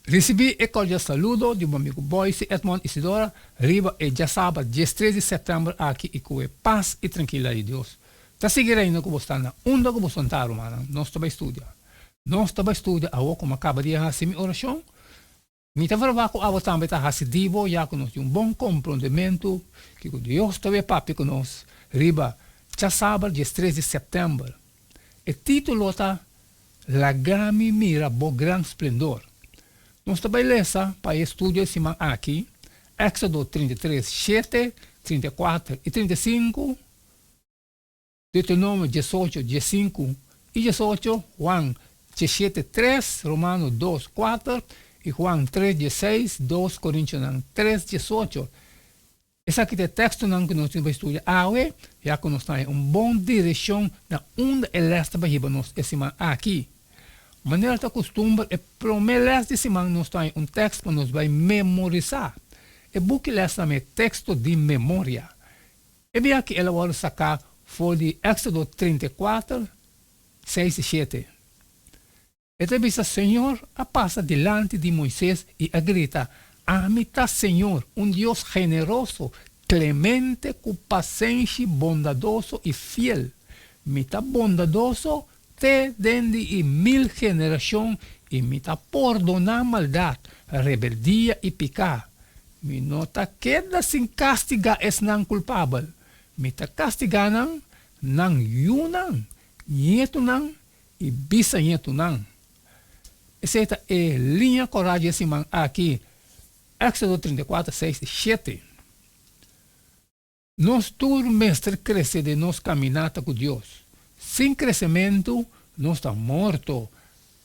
Risibí e kordial saludo di bo amigu Boyce Edmond Isidora riba e djasabra diestres di sèptèmber aki i ku e pas i trankilidat di Dios ta sigui reina ku bo sta na unda ku bo santá rumannan. Nos ta bai studia. Nos ta bai studia awor ku mi a kaba di hasi mi orashon. Mi ta verwagt ku abo tambe ta hasi di bo ya ku nos tin un bon komprondementu kiko Dios ta bai papia ku nos riba djasabra diestres di sèptèmber. E título ta Laga mi mira bo gran splendor. Nos ta bai lesa pa e studio e siman aki, Éxodo 33, shete, 34 i 35, Deuteronomio 18, 15 i 18, Juan 17, tres, Romano dos, kuater, i Juan tres, dieseis, dos Korintionan tres, diesocho. Esaki ta e tekstonan ku nos tin pa studia awe, ya ku nos ta haña un bon direkshon na unda e lès ta bai hiba nos e siman aki. Manera ta kustumber, e promé lès di siman nos ta haña un tekst pa nos bai memorisá. E buki lès ta mei Teksto di Memoria. E bia aki el a wòrdu saká for di Éksodo 34, seis i shete. E ta bisa, Señor a pasa dilanti di Moises i a grita, Ami ta Señor, un Dios generoso, klemente, ku pasenshi, bondadoso i fiel. Mi ta bondadoso te den di i mil generashon i mi ta pordoná maldat, rebeldia i piká. Mi no ta keda sin kastigá esnan kulpabel. Mi ta kastigá nan, nan yunan, nietunan i bisañetunan. Esei ta e liña kòrá dje siman aki, Éksodo 34, 6 i 7. Nos tur mester krese den nos kaminata ku Dios. Sin kresementu, nos ta morto.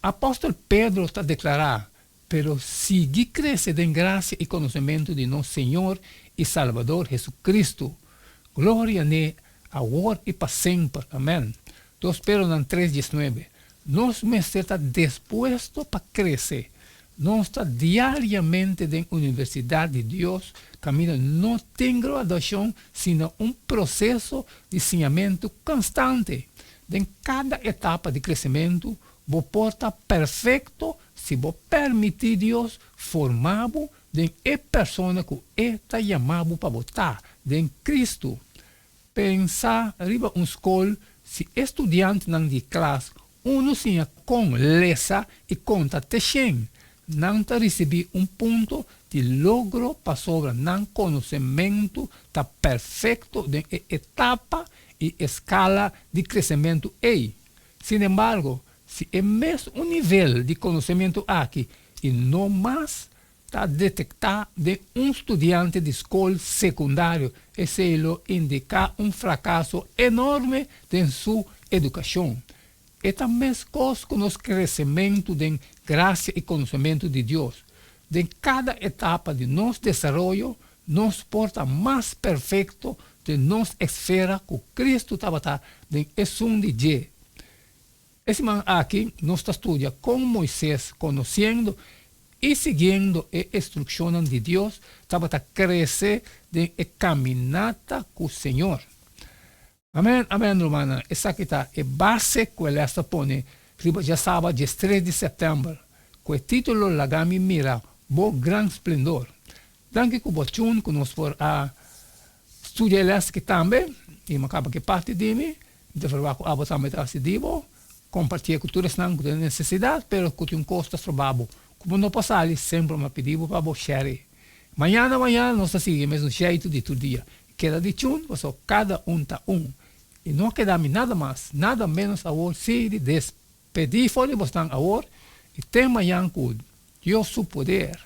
Apòstel Pedro ta deklará, Pero sigui krese den grasia i konosementu di nos Señor i Salbador Jesucristo. Gloria n'e, awor i pa semper. Amèn. Dos Pedronan tres diesnuebe. Nos mester ta despuesto pa krese. Nos ta diariamente den universidat di Dios kaminda no tin graduashon sino un proseso di siñamentu konstante. Den kada etapa di kresementu bo por ta perfekto si bo permití Dios forma bo den e persona ku e ta yama bo pa bo ta den Kristu. Pensa riba un skol si e studiantenan di klas unu siña kon lesa i konta te shen, nan ta risibí un punto di logro pasobra nan konosementu ta perfekto den e etapa i eskala di kresementu ei. Sinembargo, si e mes un nivel di konosementu aki i no mas ta detektá den un studiante di skol sekundario, esei lo indiká un frakaso enorme den su edukashon. E ta meskos ku nos kresementu den grasia i konosementu di Dios. Den kada etapa di nos desaroyo, nos por ta mas perfekto den nos esfera ku Kristu tabata den esun di dje. E siman aki nos ta studia kon Moises, konosiendo i siguiendo e instrukshonnan di Dios, tabata krese den e kaminata ku Señor. Amen, amen, rumannan, esaki ta e base ku e lès ta pone riba djasaba diestres di sèptèmber, ku e título Laga mi mira bo gran splendor. Danki ku bo tune ku nos por a studia e lès aki tambe, i mi a kaba ku e parti di mi. Mi ta verwagt ku abo tambe ta hasi di bo. Kompartié ku tur esnan ku tin nesesidat, pero ku tin un kos ta stroba bo ku bo no por sali, semper mi a pidi bo pa bo share. Mañana mañana nos ta sigui e mesun sheitu di tur dia. Keda di tune pasobra kada un ta un. I no a keda mi nada mas, nada ménos awor si di despedí for di bosnan awor i te mañan ku Dios su poder.